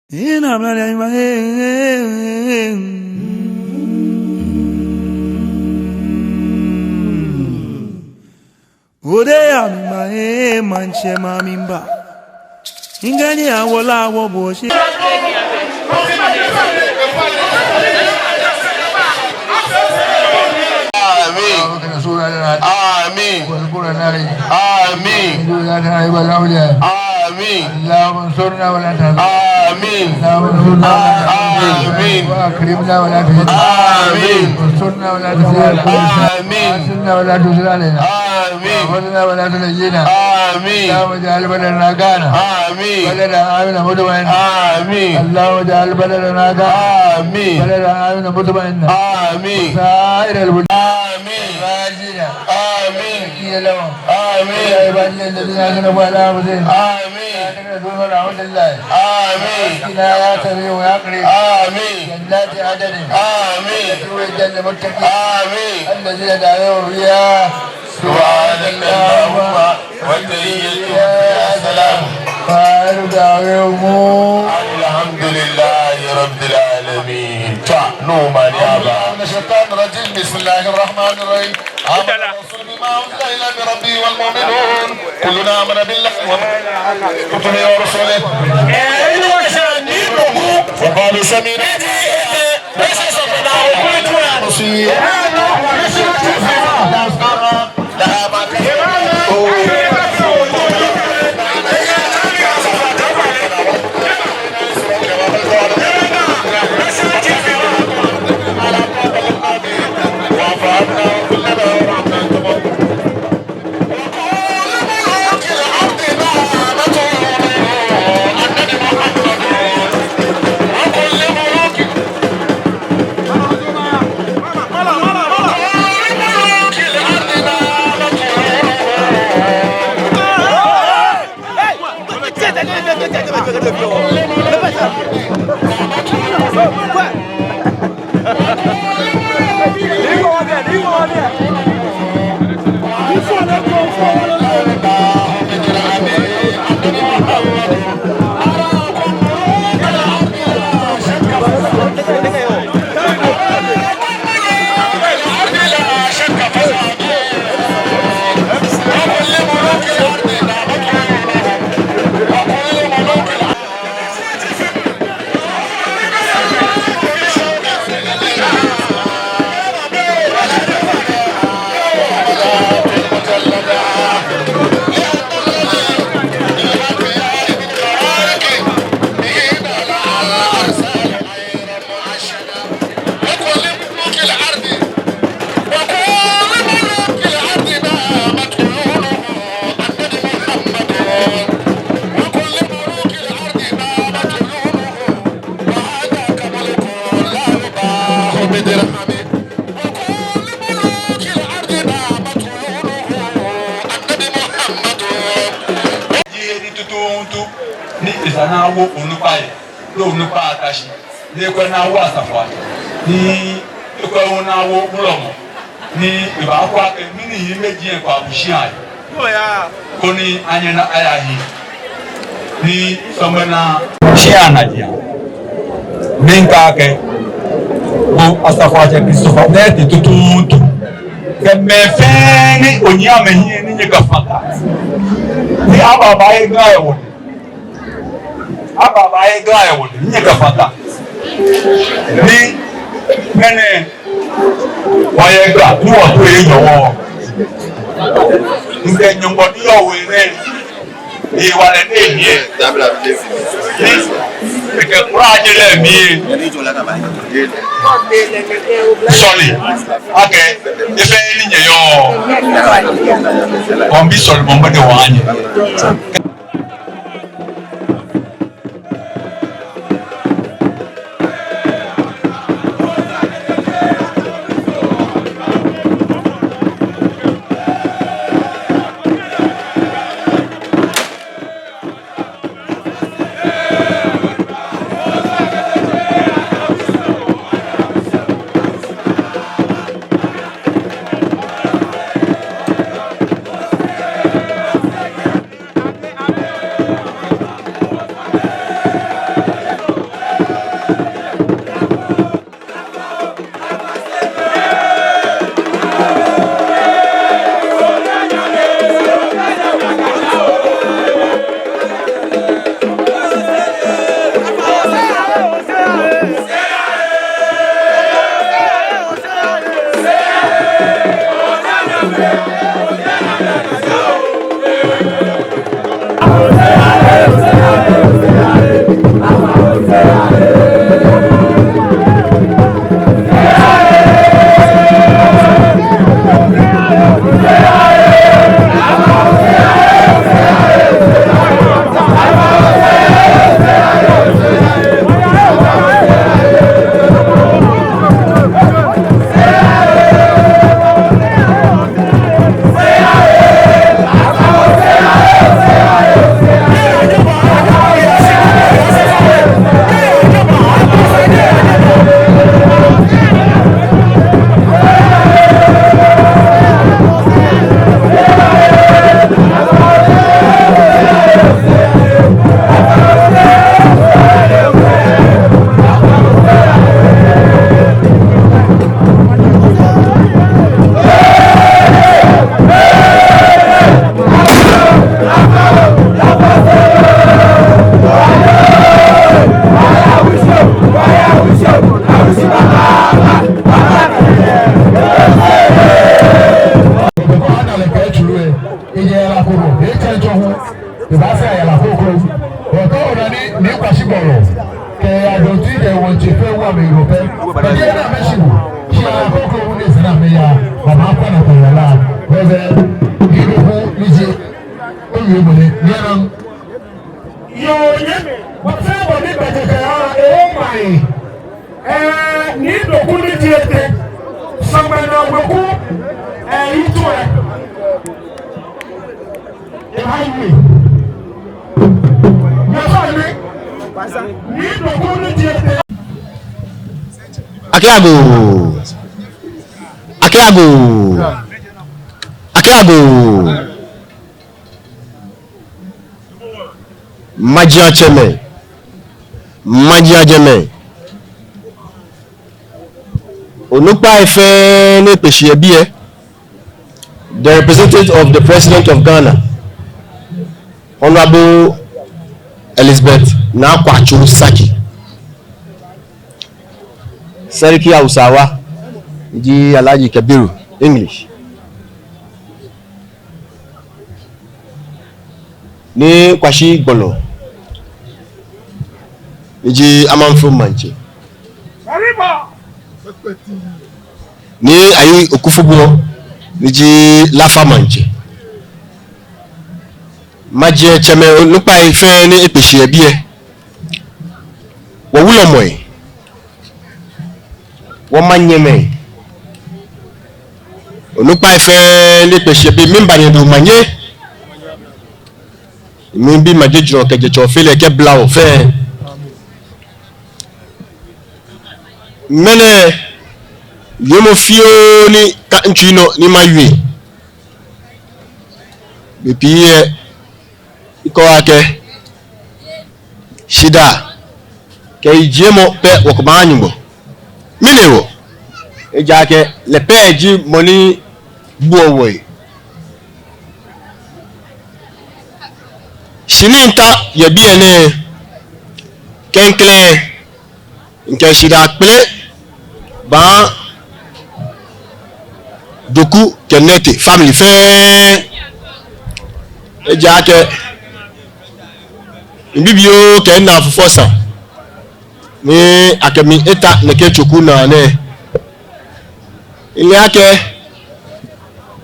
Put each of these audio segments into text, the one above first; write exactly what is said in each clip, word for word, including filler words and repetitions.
Ina mla ya ima, eh, eh, eh. Ode ya mi ma, eh, maŋtsɛ ma mi ba. Ingani awola wo bo shi. آمين. آمين. آمين. آمين. اللهم انصرنا ولا تهزمنا. آمين. اللهم انصرنا ولا تهزمنا. آمين. وأكرمنا ولا تهنا. آمين. وانصرنا ولا تهنا. آمين. وآثرنا ولا تؤثر علينا. آمين. واحفظنا ولا تضيعنا. آمين. اللهم اجعل بلدنا غانا. آمين. بلدا آمنا مطمئنا. آمين. اللهم اجعل بلدنا غانا. آمين. بلدا آمنا مطمئنا. آمين. وسائر البلدان. آمين. آمين. آمين. يا عبادي الذين أسرفوا على أنفسهم. آمين. لا تقنطوا من رحمة الله. آمين. برحمتك يا سميع يا قريب. آمين. جنات عدن. آمين. التي وعد المتقين. آمين. الذين دعوا فيها. سبحانك اللهم وتحيتهم فيها سلام. وآخر دعواهم أن الحمد لله رب العالمين. Ta, no, man, ya ba. من الشيطان الرجيم. بسم الله الرحمن الرحيم. آمن الرسول بما أنزل إليه من ربه والمؤمنون. كل آمن بالله وكتبه ورسله. وقالوا سمعنا. Ji he ni tuuntu ni esa ni awo onukpai, ni onukpa ata shi, ni ekwɛ ni awo Asafoatsɛ, ni ekwɛ hu ni awo Wulɔmɔ, ni ebakwɛ akɛ mɛni hewɔ ni eji ekpa bushi ayi. Koni anyɛ ni aya hiɛ. Ni sɔŋŋ na shi ana jia. Miikɛɛ akɛ, bo Asafoatsɛ Christopher Dɛɛte tuuntu, kɛ mɛi fɛɛ ni onyiɛ amɛhiɛ ni nyɛkɛfata, ni aba abaye Ga yɛ wɔnɔ. Aba abaye Ga yɛ wɔnɔ, nyɛkɛfata. Ni ŋmɛnɛ wɔyɛ Ga, ni wɔto enyɔ wɔ. Ŋkɛ Nyɔŋmɔ ni yɔɔ we nɛɛ, ewala nɛɛ mli. Ni ekɛ kura je lɛ mli. Sɔle akɛ efee ni nyɛyɔɔ. Kɔmbi sɔlemɔ mɔ de wa nyɛ. Kɛ adɔti kɛ wɔtsɛ fɛɛ wa mɛ yɔɔ pɛ. Kɛ na mɛ shi wo. Shi a kɔkɔ wo ne sara mɛ ya. Baba kwana kwa ya la. Wɛwɛ. Yi ko ni je. O yi mo ne. Ni na. Yoo, nyɛmi, bɔ fɛɛ bɔ ni bɛ kɛkɛ ya, e o mai. Ɛɛ, Nii Doku ni ji etɛ. Sɔŋgbɛ Naa Weku, ɛɛ, yi to ɛ. Ɛ ba yi. Nyɛ fa mi. Nii Doku ni ji etɛ. Akɛ agoo. Akɛ agoo. Akɛ agoo. Majiatsɛmɛi, majiatsɛmɛi, onukpai fɛɛ ni kpe shi yɛ biɛ, the representative of the President of Ghana, Honorable Elizabeth Naa Kwatsoe Sackey, Sarki Hausawa, ji Alhaji Kabiru English. Ni Kwashi Gbɔlɔ, ni ji Amanfro Maŋtsɛ. Ni Ayi Okufubour, ni ji Lafa Maŋtsɛ. Majiatsɛmɛi, onukpai fɛɛ ni kpe shi yɛ biɛ. Wɔwulɔmɛi, wɔmanyɛmɛi, onukpai fɛɛ ni kpe shi yɛ biɛ, miiba nyɛ do manye. Miibi maje jurɔ kɛjɛ tsɔfeelɛ kɛbla wɔ fɛɛ. Ŋmɛnɛ, yoomo fioo ni ka mitsui nɔ ni mawie. Bei pii lɛ, ikɔ akɛ shidaa kɛ yijiemɔ pɛ wɔkɛbaaha Nyɔŋmɔ. Mile wɔ. Ejaakɛ lɛ pɛ ji mɔ ni buɔ wɔ yi. Shi ni mita yɛ biɛ nɛɛ, klɛŋklɛŋ, mikɛ shidaa kpele baaha Doku kɛ Nɛte family fɛɛ. Ejaakɛ mibibioo kɛ minaa fufɔ sa ni akɛ mi eta nɛkɛ tsoku naa nɛɛ. Mile akɛ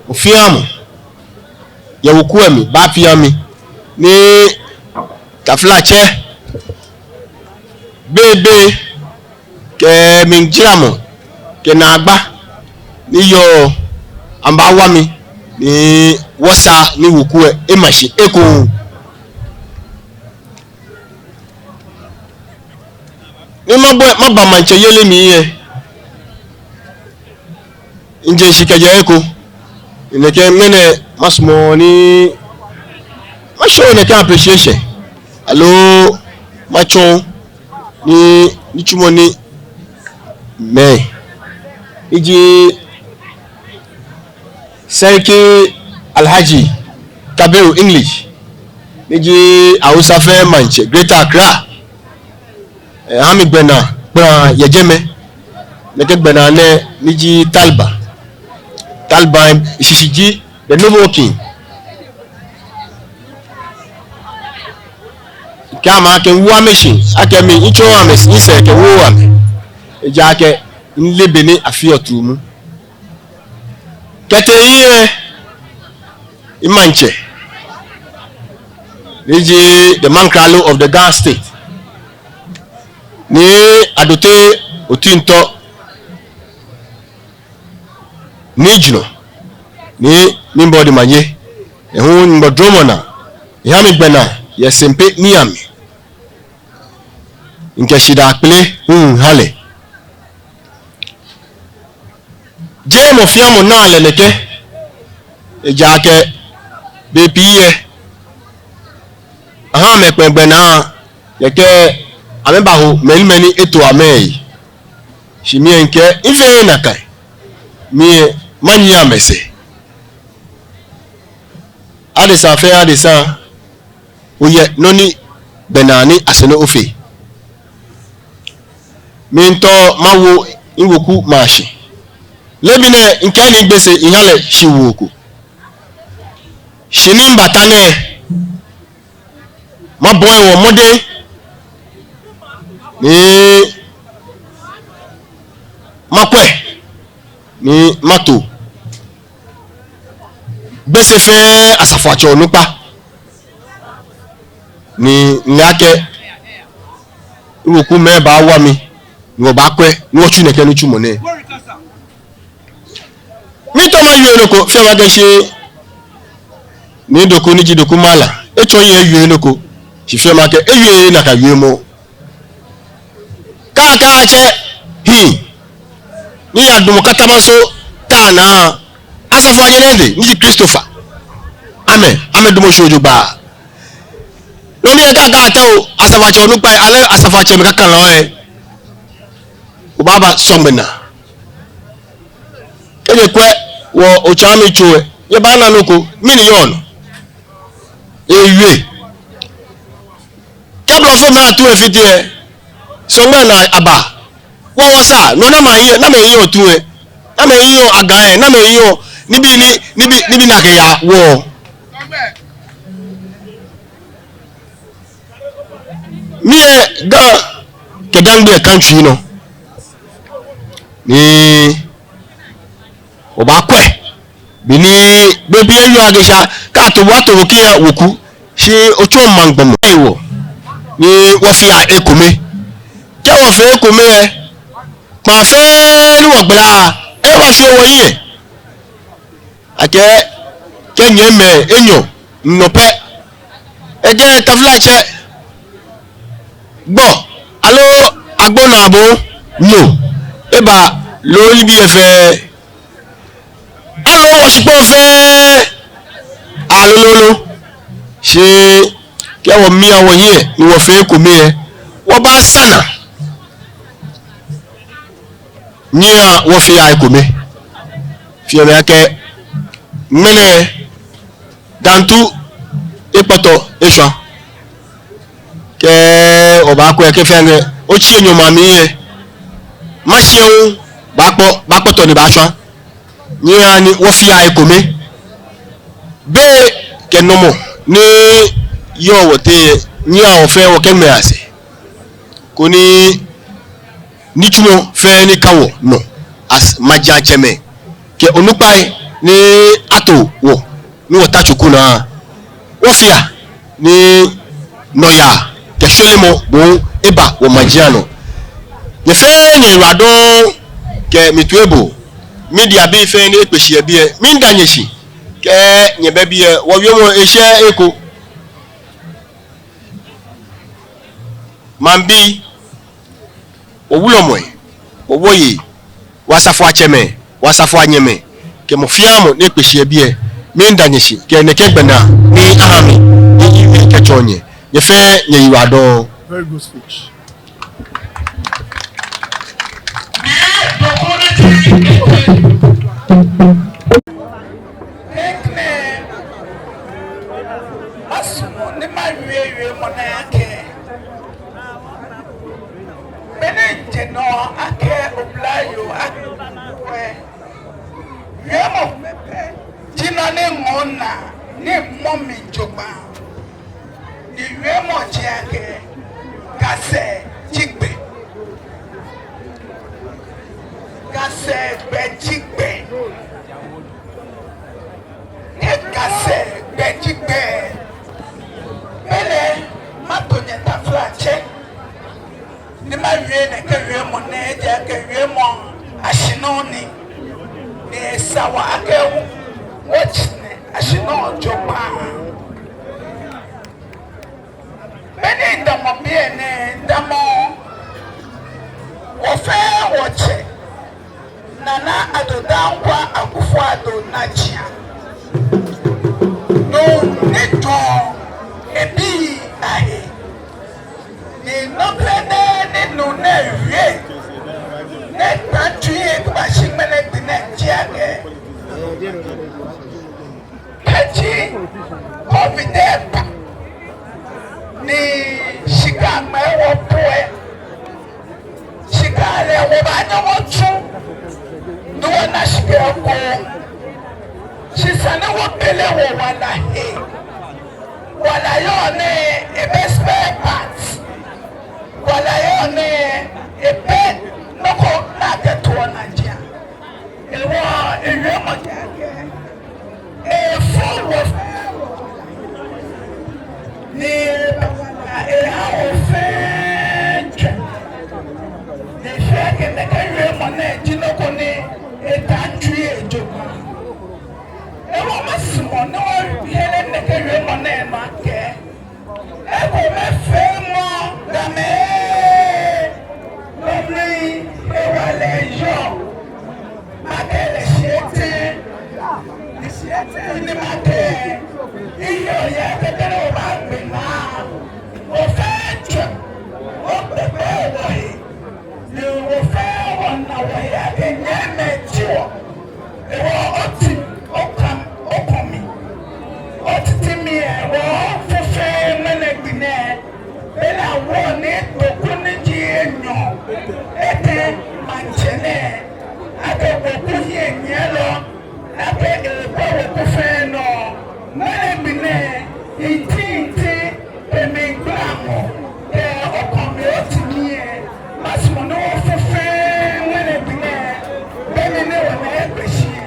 mɔ fɛɛ mɔ yɛ weku lɛ mli baapia mi ni taflatsɛ, bebe, kɛ miijramɔ, kɛ naagba ni yɔɔ, amɛbaawa mi ni wɔsaa ni weku lɛ ema shi ekoŋŋ. Ni mabɔ, maba maŋtsɛyeli mli lɛ, mije shishi kɛjɛ he ko. Nɛkɛ ŋmɛnɛ masumɔ ni ma show nɛkɛ appreciation. Aloo ma show ni, nitsumɔ ni mɛi, ni ji Sarki Alhaji Kabiru English, ni ji Hausa fɛɛ maŋtsɛ Greater Accra. Eha mi gbɛnaa kpla yɛ jɛmɛ. Nɛkɛ gbɛnaa nɛɛ ni ji Talba. Talba shishi ji the noble king. Kɛ amɛ akɛ miwo amɛ shi, akɛ mi mitsɔ amɛ shi, misɛɛ kɛwo amɛ. Ejaakɛ mile bɔ ni afeɔ tuumu. Kɛtee hiɛ, mimaŋtsɛ, ni ji the Mankralo of the Ga State, Nii Adote Otintor, ni jurɔ, ni mibɔ di manye, ehu mibɔ dromɔ naa, eha mi gbɛnaa yɛ Sempe ni amɛ. Mikɛ shidaa kpele miiha lɛ. Jeee mɔ fɛɛ mɔ naa lɛ nɛkɛ. Ejaakɛ bei pii lɛ, aha amɛ kpɛŋgbɛ naa, nɛkɛ amɛbaho mɛi ni mɛi ni eto amɛ yi. Shi mi lɛ mikɛɛ mifeee nakai. Mi lɛ manyiɛ amɛsɛɛ. Adesa fɛɛ adesa, oyɛ nɔ ni gbɛnaa ni esa ni ofee. Miitao mawo miweku mashi. Leebi nɛɛ mikɛɛ ni migbese miha lɛ shiwoo ko. Shi ni mibata nɛɛ, mabɔ wɔ mɔdɛŋ ni makwɛ, ni mato Gbese fɛɛ asafoiatsɛ onukpa, ni mile akɛ wekumɛi baawa mi, ni wɔbaakwɛ, ni wɔtsu nɛkɛ nitsumɔ nɛɛ. Miitao mawie nɔ ko, fɛɛ makɛɛ shi Nii Doku ni ji Doku Mala, etsɔ eyiŋ ewie nɔ ko, shi fɛɛ makɛɛ ewie nakai wiemɔ. Kaakaatsɛ hii ni yadamɔ Katamanso ta naa, asafoiatsɛ nɛɛ ni ji Christopher. Amɛ, amɛdamɔ shi jogbaŋŋ. Nɔ ni yɔɔ Kaakaatao, asafoiatsɛ onukpai, aloo asafoiatsɛmɛi kakalɔi lɛ, wɔbaaba sɔŋ gbɛ naa. Kɛ nyɛkwɛ wɔ otsɛ mitsui lɛ, nyɛbaana nɔ ko, mɛni yɔɔ nɔ. Ewie. Kɛ blɔfomɛi atuu efite lɛ, sɔŋ gbɛ naa aba. Wɔ wɔsaa, nɔ ni amɛyɔɔ, ni amɛyɔɔ tu lɛ, ni amɛyɔɔ aga lɛ, ni amɛyɔɔ nibii ni, nibii, nibii ni akɛyaa wɔ. Mi lɛ Ga kɛ Ga gbi lɛ country nɔ. Ni wɔbaakwɛ. Be ni, be pii eyɔɔ akɛ sha, kɛ ato bo, ato bo kɛya weku, shi otsɔ maŋ gbɔmɔ. Ewɔ. Ni wɔfea ekome. Kɛ wɔfee ekome lɛ, kpaa fɛɛ ni wɔgbala, ewa shi wɔyi lɛ. Akɛ, kɛ nyɛmimɛi enyɔ nɔ pɛ, ejɛ taflatsɛ, gbɔ, aloo agbo naa bo, no, eba loo nibii lɛ fɛɛ, aloo wɔshikpɔŋ fɛɛ, alololo. Shi kɛ wɔmia wɔyi lɛ, ni wɔfee ekome lɛ, wɔbaasa naa. Nyɛhaa wɔfea ekome. Fɛɛ mɛi akɛ, ŋmɛnɛ Dantu ekpɔtɔ eshwa. Kɛ obaakwɛ kɛ fɛɛ nɛɛ, otsi enyɔ ma mi lɛ, mashi hu baakpɔ, baakpɔtɔ ni baashwa. Nyɛhaa ni wɔfea ekome. Be kɛ nɔmɔ ni yɔɔ wɔteŋ lɛ, nyɛhaa wɔ fɛɛ wɔkɛŋmɛa sɛɛ. Koni nitsumɔ fɛɛ ni ka wɔnɔ, as majiatsɛmɛi kɛ onukpai ni ato wɔ ni wɔta tsuku naa, wɔfea ni nɔyaa kɛ shwelemɔ bɔ eba wɔmaji anɔ. Nyɛ fɛɛ nyɛyiwaladɔŋŋ kɛ mi too ebo, media bii fɛɛ ni ekpe shi yɛ biɛ, miida nyɛ shi, kɛ nyɛbɛ biɛ, wɔwiemɔ eshɛ eko. Maŋbii, wɔwulɔmɛi, wɔwɔyei, wɔasafoiatsɛmɛi, wɔasafoianyɛmɛi, kɛ mɔ fɛɛ mɔ ni ekpe shi yɛ biɛ, miida nyɛ shi kɛ nɛkɛ gbɛ naa ni aha mi ni miwie kɛtsɔɔ nyɛ. Nyɛ fɛɛ nyɛyiwaladɔŋŋ. Very good speech. Ŋmɛnɛ, masumɔ ni mawie wiemɔ nɛɛ akɛ, be ni mije nɔ akɛ oblayoo akɛ, wiemɔ ji nɔ ni ŋɔɔ minaa ni mɔ mi jogbaŋŋ. Ni wiemɔ ji akɛ, Ga sɛɛ ji gbɛ. Ga sɛɛ gbɛ ji gbɛ. Kɛ Ga sɛɛ gbɛ ji gbɛ, belɛ mato nyɛ taflatsɛ ni mawie nɛkɛ wiemɔ nɛɛ, ejaakɛ wiemɔ ashinɔ ni, ni esa wɔ akɛ wɔtsine ashinɔ jogbaŋŋ. Be ni midamɔ biɛ nɛɛ, midamɔ wɔ fɛɛ wɔtsɛ, Nana Addo Dankwa Akufo-Addo najiaŋ. Nɔ ni jɔɔ ebii ahe. Ni nɔ pɛ ni nuu nɛɛ wie, ni eta tui ebashi ŋmɛnɛ gbi nɛɛ ji akɛ, kɛji covid eba ni shika ŋmɛɛ wɔ po lɛ, shika lɛ wɔbaanyɛ wɔtsu ni wɔna shika ko. Shi esa ni wɔkpɛlɛ wɔwala he. Wala yɔɔ ni ebɛ spare parts. Wɔ Wala yɔɔ nɛɛ, ebɛ nɔ ko ni akɛtoɔ naa jia. Ehewɔ ewiemɔ ji akɛ, efɔ wɔ fɛɛ wɔ wala, ni eha wɔ fɛɛ tswɛm. Ni efeɔ akɛ nɛkɛ wiemɔ nɛɛ ji nɔ ko ni eta tsui ejogbaŋŋ. Ehewɔ masumɔ ni wɔhere nɛkɛ wiemɔ nɛɛ nɔ akɛ, ekomefeemɔ Gamɛi, no mli hewalɛ yɔɔ. Makɛɛ lɛ shi etɛ, ni shi etɛ ni makɛɛ, eyɔɔ yɛ kɛkɛ ni wɔbaagbe naa. Wɔ fɛɛ tswɛm, wɔkpekpe wɔhe, ni wɔ fɛɛ wɔna wɔhe akɛ nyɛmimɛi ji wɔ. Ehewɔ oti, okam, okɔ mi. Otiti mi ehewɔ, fufɛɛ ŋmɛnɛ gbi nɛɛ, bɛ ni awo ni toku ni ji enyɔ, etɛ maŋtsɛ nɛɛ, akɛ weku hiɛnyiɛlɔ, akɛ ekwɛ weku fɛɛ nɔ. Ŋmɛnɛ gbi nɛɛ, ntintin, be mli gblamɔ, kɛ okɔ mi oti mi ɛ, masumɔ ni wɔ fufɛɛ ŋmɛnɛ gbi nɛɛ, be mli ni wɔna ekpe shi ɛ.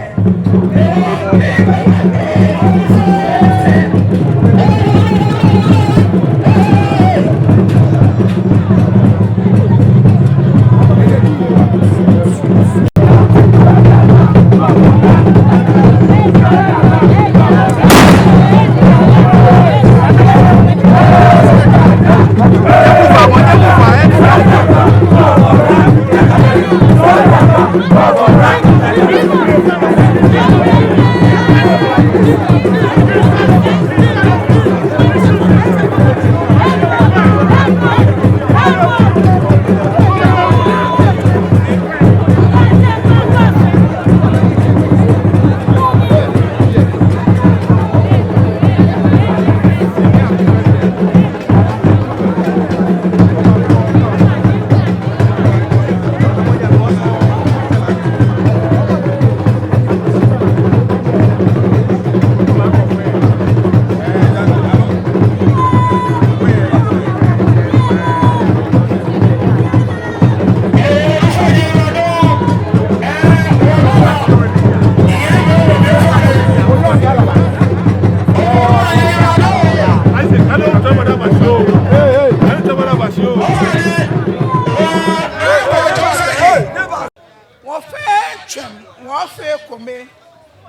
Wɔ fɛɛ tswɛm, wɔfee ekome.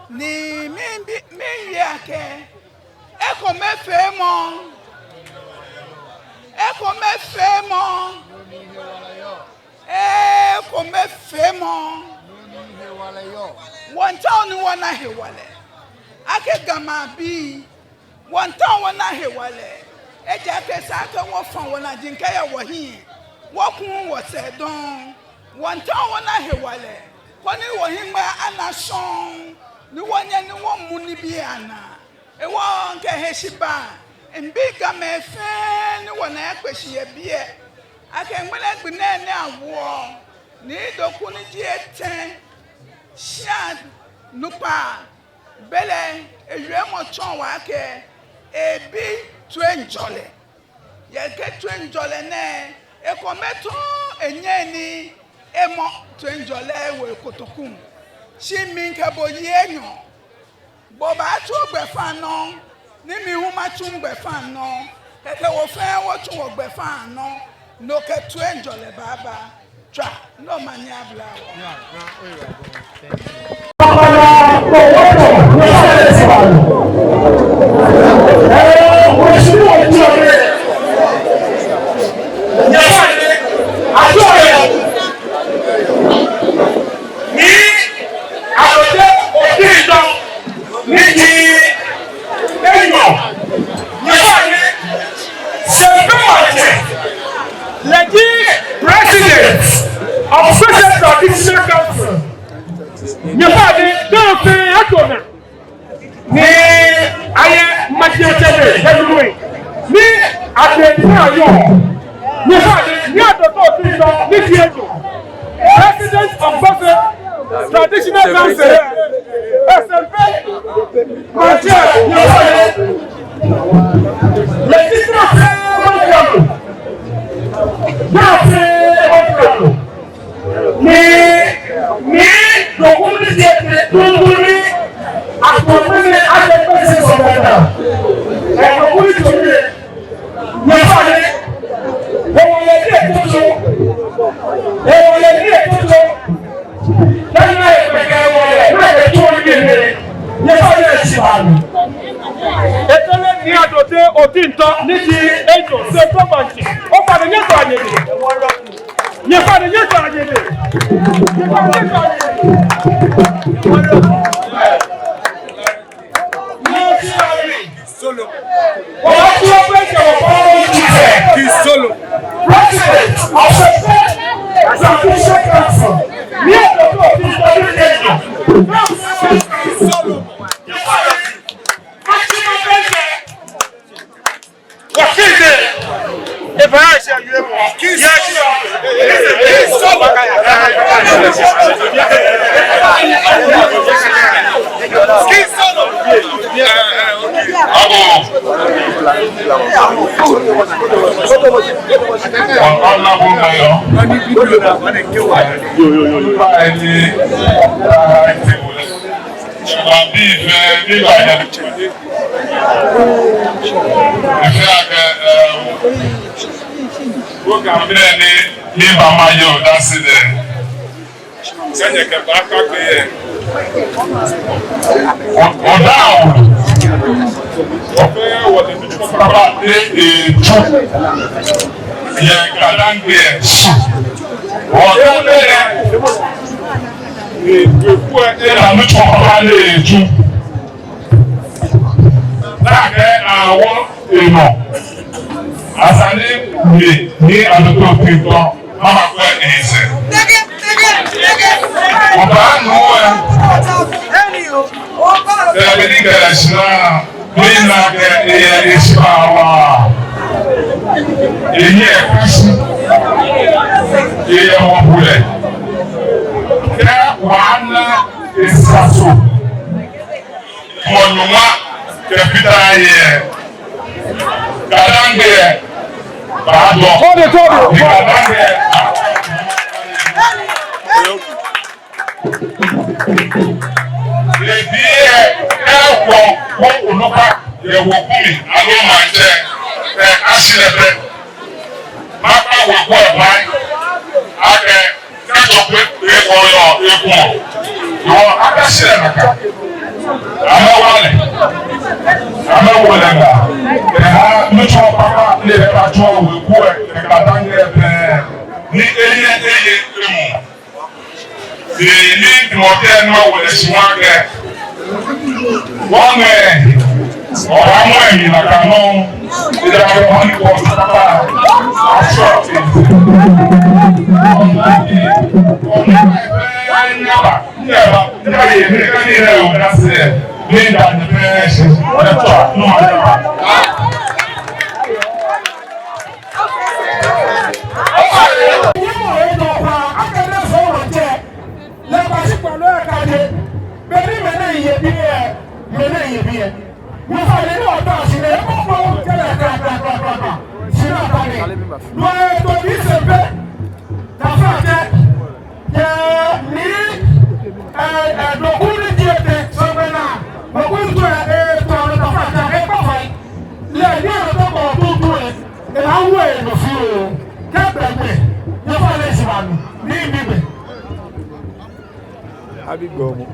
Ni mibi, miwie akɛ, ekomefeemɔ, ekomefeemɔ, ekomefeemɔ. Wɔmiitao ni wɔna hewalɛ. Akɛ Ga maŋbii, wɔmiitao wɔna hewalɛ. Ejaakɛ esa akɛ wɔfã wɔnaji kɛya wɔhiɛ, wɔku wɔsɛɛ dɔŋŋ. Wɔmiitao wɔna hewalɛ, koni wɔhiŋmɛi ana shɔŋŋ, ni wɔnyɛ ni wɔmu nibii anaa. Ehewɔ mikɛ heshibaa miibi Gamɛi fɛɛ ni wɔna ekpe shi yɛ biɛ, akɛ ŋmɛnɛ gbi nɛɛ ni awoɔ, ni toku ni ji etɛ, shia nukpa, belɛ ewiemɔ tsɔɔ wɔ akɛ ebi toiŋjɔlɛ. Yɛ kɛ toiŋjɔlɛ nɛɛ, ekome tɔŋŋ enyɛɛɛ ni emɔ toiŋjɔlɛ ewo ekotoku. Shi mikɛ bo yɛ enyɔ. Bo baatsu ogbɛfaŋnɔ, ni mi hu matsu migbɛfaŋnɔ. Kɛkɛ wɔ fɛɛ wɔtsu wɔgbɛfaŋnɔ. No kɛ toiŋjɔlɛ baaba. Tswa, no omanye aba wɔ. Ni Alode Otinjɔŋ ni ji enyɔ, ni ji Sempe Maŋtsɛ, lɛ ji President of Gbese Traditional Council. Nyɛfaa ni Ga fɛɛ ato naa. Ni ayɛ maŋtsɛ lɛ, lɛ lɛ. Ni ade naa yɔɔ. Nyɛfaa ni, ni Alode Otinjɔŋ ni ji enyɔ, President of Gbese Traditional Council, Sempe Maŋtsɛ, nyɛfaa ni. Lɛ ji Sempe Maŋtsɛ. Ga Tɔ ni ji ejɔ sɛɛ tɔ banji. Ofainɛ nyɛtswaa nyɛdɛŋ. Nyɛfainɛ nyɛtswaa nyɛdɛŋ. Nyɛfainɛ nyɛtswaa nyɛdɛŋ. Solo. President of the Traditional Council. Solo. Honorable Mayor, program nɛɛ ni miba maye odase lɛ, sɛɛ nyɛkɛba kpakpe yɛ. O, oda o. Papa, e, e, tsu. Yɛ Ga-Dangme yɛ shi. Oda lɛ. E, e, e, e, nitsumɔ papa lɛ tsu. Nakai awɔ enɔ. Esa ni mi ni adodo pintɔ mama kwɛ esɛɛ. Obaanu ɛ. Ɛɛ, mi ni kɛ lɛ shara, mina akɛ eyɛ eshishi waa. Eyɛ ekpaa shi. Eyɛ mɔ bulɛ. Kɛ wɔna esa so. Mɔ nyɔŋma kɛ fita yɛ Ga-Dangme yɛ. Baadɔ. Tɔbi, tɔbi. Ga-Dangme yɛ. Ebi yɛ, ɛ, wɔ, wɔ onukpa yɛ wɔ kumi, aloo maŋtsɛ, ɛ, ashi lɛ pɛ. Makpa wɔ kɔ ɛ bai. Akɛ Kɛtsɔ kpee, kpee kɔ yɔɔ ekumɔ. Yɔɔ akɛ shi lɛ nakai. Amɛwa lɛ. Amɛwo lɛ ŋaa. Eha nitsumɔ papa lɛ baatsɔ wɔ kɔ ɛ, kɛ Ga-Dangme pɛ. Ni eye, eye, emuu. Ni, ni, ni mɔ kɛ ni mawo lɛ shi makɛɛ. Wɔŋmɛ, ɔbamɔ emli nakai nɔŋŋ. Eda kɛ mɔ ni kɔ papa. Atsɔ. Nyɛba, nyɛba, nyɛba, nyɛba, nyɛba, nyɛba, nyɛba. Lɛ kpashi kpalɔ ɛ kaje. Beni mɛnɛ yɛ biɛ, mɛnɛ yɛ biɛ. Mɔ fɛɛ ni ota shi nɛɛ, eko kpɔ kɛlɛ kpakpakpakpa. Shi nakai nɛɛ. Nɔ eto ni sɛɛ pɛ. Taflatsɛ. Yɛ ni, ɛ, ɛ, nɔ ko ni ji etɛ, sɔgbɛ naa. Nɔ ko ni to, ɛ, to, ɛ, Taflatsɛ, ekpa fai. Lɛ ni ɛ to kpɔ tutu ɛ. Ena wɛ nɔ fioo. Kɛ gbɛ gbɛ. Nyɛfa lɛ shi ba nu. Ni bi gbɛ. Abi gbɛ mɔ.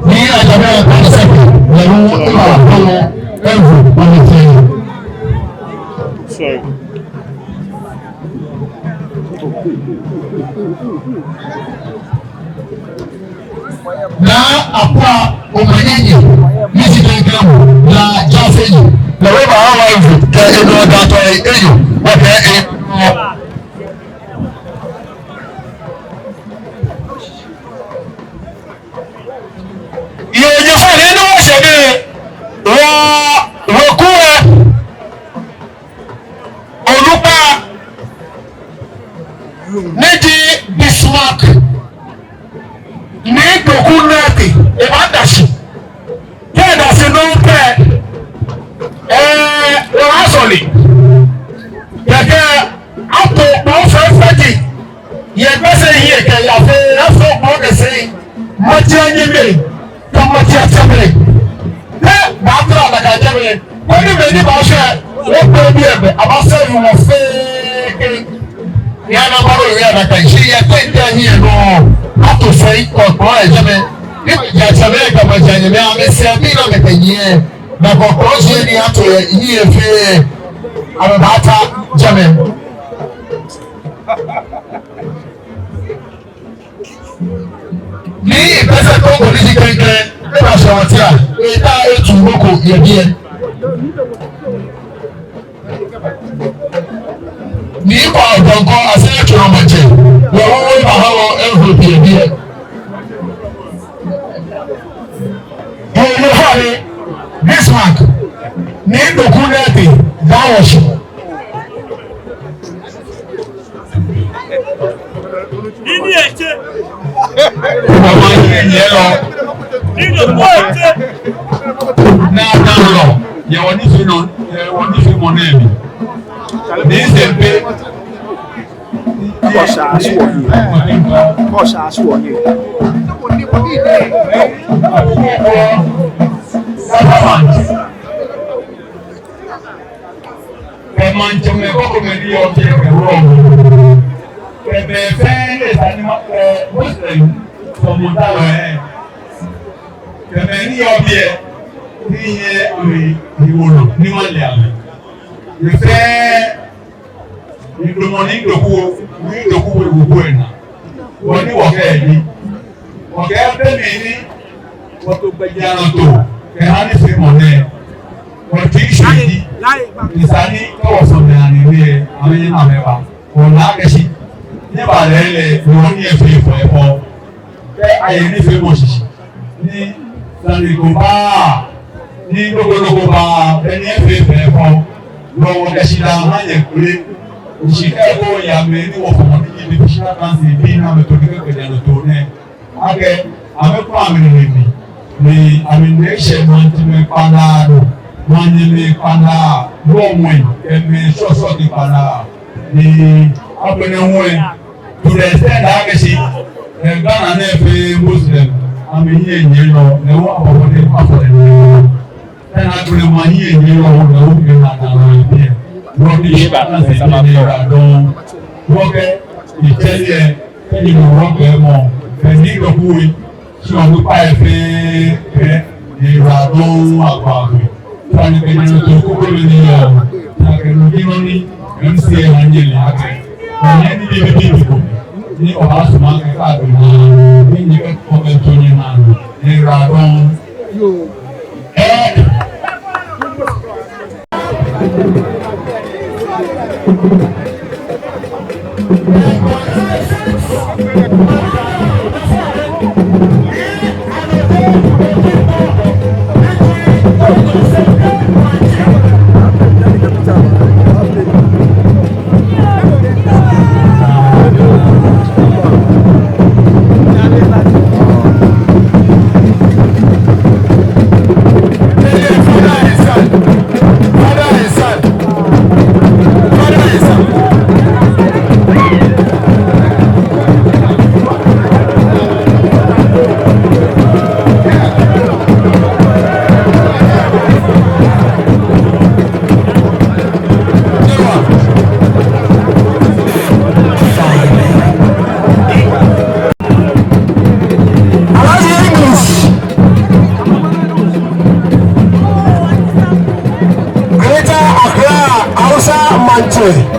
Ni ajamɛ kpaa sɛkɛ, lɛ hu eba hɔmɔ, envelope ni fee. Sorry. Naa Akwa Omanyinyi, ni ji klɛŋklɛŋ mɔ, Naa Jaafenyi, lɛ hu eba hɔmɔ envelope, kɛ enɔ daa tɔ enyɔ, wɔkɛ e. Yoo, nyɛfaa lɛ ni wɔshɛ biɛ, wɔ, weku lɛ, onukpa, ni ji Bismarck, Nii Doku Nartey, eba da shi. Kɛ eda shi nɔ pɛ, ee, wɔbaasɔle. Kɛkɛ, ato kpoo fɛɛ fɛɛ ji, yɛ Gbese hiɛ kɛyaa fɛɛ, afɔ kpoo kɛ sɛi, maŋtsɛ nyɛmɛi, kɛ maŋtsɛ atsɛmɛi. Kɛ baatara nakai jɛmɛ, koni mɛi ni baashɛ, wɔkpɛ biɛ bɛ, abaasɛɛ wɔ fɛɛ kɛ. Ni ana baro yɛ nakai, shi yɛ kɛ nda hiɛ nɔ, ato sɛi kɔkɔ yɛ jɛmɛ. Ni maŋtsɛ atsɛmɛi kɛ maŋtsɛ nyɛmɛi, amɛsɛɛ bi nɔ amɛkɛnyiɛ. Ni kɔkɔ shi ni ato yɛ hiɛ fɛɛ, amɛbaata jɛmɛ. Ni Gbese Kongo ni ji klɛŋklɛŋ, eba shɛ wɔteŋ, eta etu nɔ ko yɛ biɛ. Nii Kwao Donkor, Asere Tsono maŋtsɛ, lɛ hu eba hɔmɔ envelope yɛ biɛ. Yoo, nyɛfaa lɛ, Bismarck, Nii Doku Nartey, daa wɔ shi. Nii ni etsɛ. Baba ni nyɛ lɔ. Nii ni etsɛ. Naa, naa lɔ. Yɛ wɔ nifeemɔ, yɛ wɔ nifeemɔ nɛɛ mli. Ni sɛɛ pɛ. Kɔsha asu wɔ ni. Kɔsha asu wɔ ni. Kɛ maŋtsɛmɛi krokomɛi ni yɔɔ biɛ kɛ wulɔmɛi. Kɛ mɛi fɛɛ ni esa ni ma, kɛ Muslim, sɔlemɔtaalɔi. Kɛ mɛi ni yɔɔ biɛ, ni yɛ amɛ, ni wolo, ni male amɛ. Yɛ fɛɛ, ni dumɔ ni doku, ni doku wɔ, wɔ, wɔ na. Wɔ ni wɔkɛ ni. Wɔkɛ be mli ni wɔto gbɛjianɔtoo kɛha nifeemɔ nɛɛ. Wɔtsi shi ji, esa ni kɛ wɔsɔlemɔ ni yɔɔ biɛ, amɛnyɛ amɛba. Wɔna akɛ shi, nyɛba lɛɛlɛŋ, ni wɔnyɛ efee fɛfɛo. Kɛ ayɛ nifeemɔ shishi, ni sane ko ba, ni nɔ ko nɔ ko ba, kɛ ni efee fɛfɛo. Wɔ wɔkɛ shidaa ha nyɛ kule. Shi kɛ ko ya mɛi ni wɔfɔmɔ ni ji divisional council bii ni amɛto ni kɛ gbɛjianɔtoo nɛɛ. Akɛ, amɛkpa amɛnine mli, ni amɛnine shɛ maŋtsɛmɛi kpaŋŋ, manyɛmɛi kpaŋŋ, wulɔmɛi, kɛ mɛi srɔtoi kpaŋŋ, ni agbɛnɛ hu, to the extent that akɛ shi, eh, Ghana nɛɛ fɛɛ Muslim, amɛhiɛ nyiɛɔ, ni wɔ abɔbɔ ni afɔ lɛ. Ena gbele ma hiɛ nyiɛɔ, ni wɔ kɛ na ta lɔ biɛ. Wɔ ni shi ba na se ni ra dɔŋŋ. Wɔkɛ, ni tɛliɛ, ni wɔ kɛ mɔ, kɛ ni dɔ kuwe. Shi wɔkpa efee, kɛ ni ra dɔŋŋ akpa kwe. Fani kɛ nyɛ to ko ko ni yɔɔ. Akɛ no ni nɔ ni, M C A ha nyɛ lɛ akɛ. Nyɛ ni bibibi ko. Ni obaasumɔ akɛ ka do na. Ni nyɛkɛ kɔmɛnto nyɛnaa. Ni ra dɔŋŋ. Yoo. Eh. Alhaji English. Greater Accra, Hausa Mantle.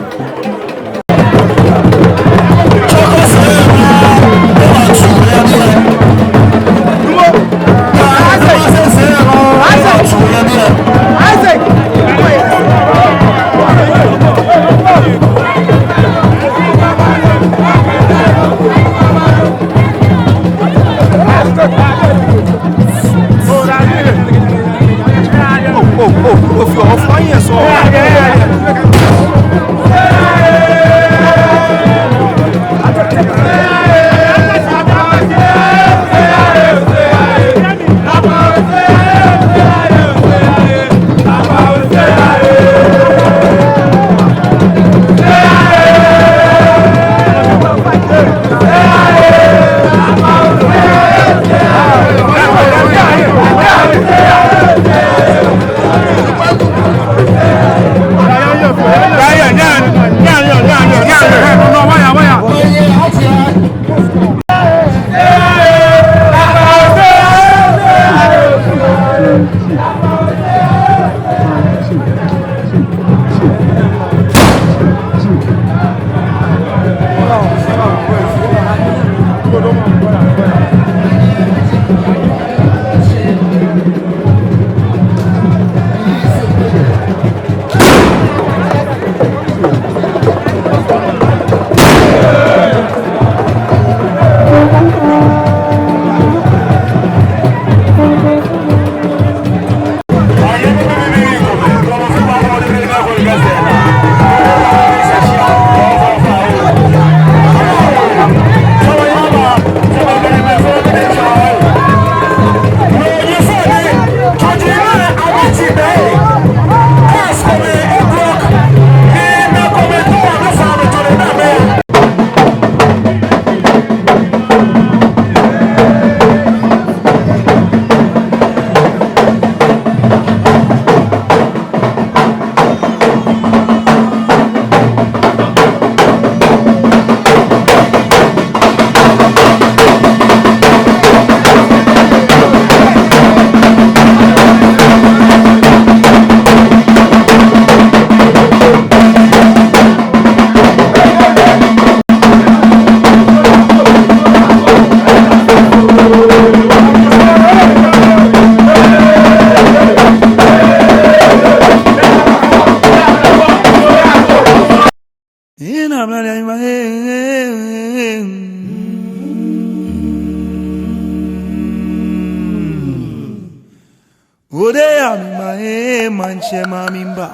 Ode ya mi ma, eh, maŋtsɛ ma mi mba.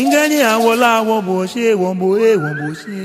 Ŋkɛɛ ni awo la awo bo she, wo bo, eh, wo bo she.